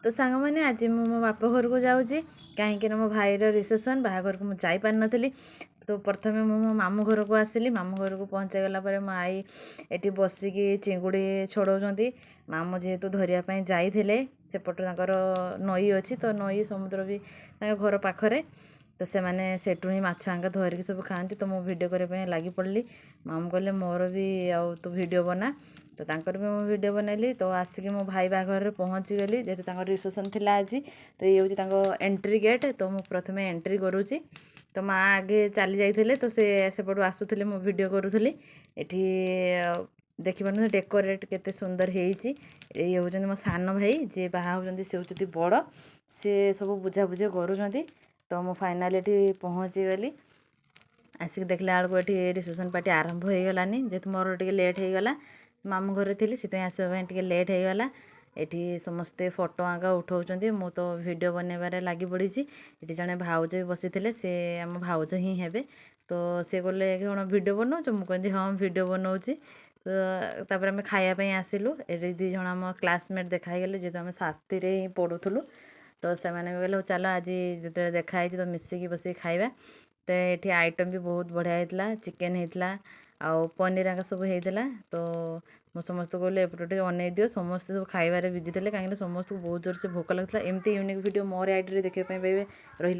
ତ ସାଙ୍ଗମାନେ, ଆଜି ମୁଁ ମୋ ବାପ ଘରକୁ ଯାଉଛି, କାହିଁକିନା ମୋ ଭାଇର ରିସେପସନ୍, ବାହାଘରକୁ ମୁଁ ଯାଇପାରିନଥିଲି। ତ ପ୍ରଥମେ ମୁଁ ମୋ ମାମୁଁ ଘରକୁ ଆସିଲି। ମାମୁଁ ଘରକୁ ପହଞ୍ଚିଗଲା ପରେ ମୋ ଆଈ ଏଠି ବସିକି ଚିଙ୍ଗୁଡ଼ି ଛଡ଼ଉଛନ୍ତି। ମାମୁଁ ଯେହେତୁ ଧରିବା ପାଇଁ ଯାଇଥିଲେ, ସେପଟୁ ତାଙ୍କର ନଈ ଅଛି, ତ ନଈ ସମୁଦ୍ର ବି ତାଙ୍କ ଘର ପାଖରେ। ତ ସେମାନେ ସେଠୁ ହିଁ ମାଛ ଆଙ୍କା ଧରିକି ସବୁ ଖାଆନ୍ତି। ତ ମୁଁ ଭିଡ଼ିଓ କରିବା ପାଇଁ ଲାଗି ପଡ଼ିଲି। ମାମୁଁ କହିଲେ, ମୋର ବି ଆଉ ତୁ ଭିଡ଼ିଓ ବନା। ତ ତାଙ୍କର ବି ମୁଁ ଭିଡ଼ିଓ ବନେଇଲି। ତ ଆସିକି ମୋ ଭାଇ ବାହାଘରରେ ପହଞ୍ଚିଗଲି, ଯେହେତୁ ତାଙ୍କର ରିସେପସନ୍ ଥିଲା ଆଜି। ତ ଇଏ ହେଉଛି ତାଙ୍କ ଏଣ୍ଟ୍ରି ଗେଟ୍। ତ ମୁଁ ପ୍ରଥମେ ଏଣ୍ଟ୍ରି କରୁଛି। ତ ମା ଆଗେ ଚାଲି ଯାଇଥିଲେ, ତ ସେ ସେପଟୁ ଆସୁଥିଲେ, ମୁଁ ଭିଡ଼ିଓ କରୁଥିଲି। ଏଠି ଦେଖିପାରୁଛନ୍ତି, ଡେକୋରେଟ୍ କେତେ ସୁନ୍ଦର ହେଇଛି। ଇଏ ହେଉଛନ୍ତି ମୋ ସାନ ଭାଇ, ଯିଏ ବାହା ହେଉଛନ୍ତି ସେ ହେଉଛନ୍ତି ବଡ଼, ସେ ସବୁ ବୁଝାବୁଝି କରୁଛନ୍ତି। ତ ମୁଁ ଫାଇନାଲି ଏଠି ପହଞ୍ଚିଗଲି। ଆସିକି ଦେଖିଲା ବେଳକୁ ଏଠି ରିସେପସନ୍ ପାର୍ଟି ଆରମ୍ଭ ହେଇଗଲାନି। ଯେହେତୁ ମୋର ଟିକେ ଲେଟ୍ ହେଇଗଲା, ମାମୁଁ ଘରେ ଥିଲି, ସେଥିପାଇଁ ଆସିବା ପାଇଁ ଟିକେ ଲେଟ୍ ହେଇଗଲା। ଏଠି ସମସ୍ତେ ଫଟୋ ଆଙ୍କା ଉଠାଉଛନ୍ତି, ମୁଁ ତ ଭିଡ଼ିଓ ବନେଇବାରେ ଲାଗି ପଡ଼ିଛି। ଏଠି ଜଣେ ଭାଉଜ ବି ବସିଥିଲେ, ସେ ଆମ ଭାଉଜ ହିଁ ହେବେ। ତ ସେ କହିଲେ, କ'ଣ ଭିଡ଼ିଓ ବନାଉଛ? ମୁଁ କହିଲି, ହଁ, ଭିଡ଼ିଓ ବନାଉଛି। ତ ତାପରେ ଆମେ ଖାଇବା ପାଇଁ ଆସିଲୁ। ଏଠି ଦୁଇ ଜଣ ଆମ କ୍ଲାସମେଟ୍ ଦେଖା ହେଇଗଲେ, ଯେହେତୁ ଆମେ ସାଥିରେ ହିଁ ପଢ଼ୁଥିଲୁ। ତ ସେମାନେ ବି କହିଲେ, ହଉ ଚାଲ, ଆଜି ଯେତେବେଳେ ଦେଖା ହେଇଛି ତ ମିଶିକି ବସିକି ଖାଇବା। ତ ଏଠି ଆଇଟମ୍ ବି ବହୁତ ବଢ଼ିଆ ହେଇଥିଲା। ଚିକେନ୍ ହେଇଥିଲା ଆଉ ପନିର ଆଙ୍କା ସବୁ ହେଇଥିଲା। ତ ମୁଁ ସମସ୍ତଙ୍କୁ କହିଲି, ଏପଟେ ଟିକେ ଅନେଇ ଦିଅ। ସମସ୍ତେ ସବୁ ଖାଇବାରେ ବିଜି ଥିଲେ, କାହିଁକିନା ସମସ୍ତଙ୍କୁ ବହୁତ ଜୋରସେ ଭୋକ ଲାଗୁଥିଲା। ଏମିତି ୟୁନିକ୍ ଭିଡ଼ିଓ ମୋର ଆଇଡ଼ିରେ ଦେଖିବା ପାଇଁ ପାଇବେ। ରହିଲି।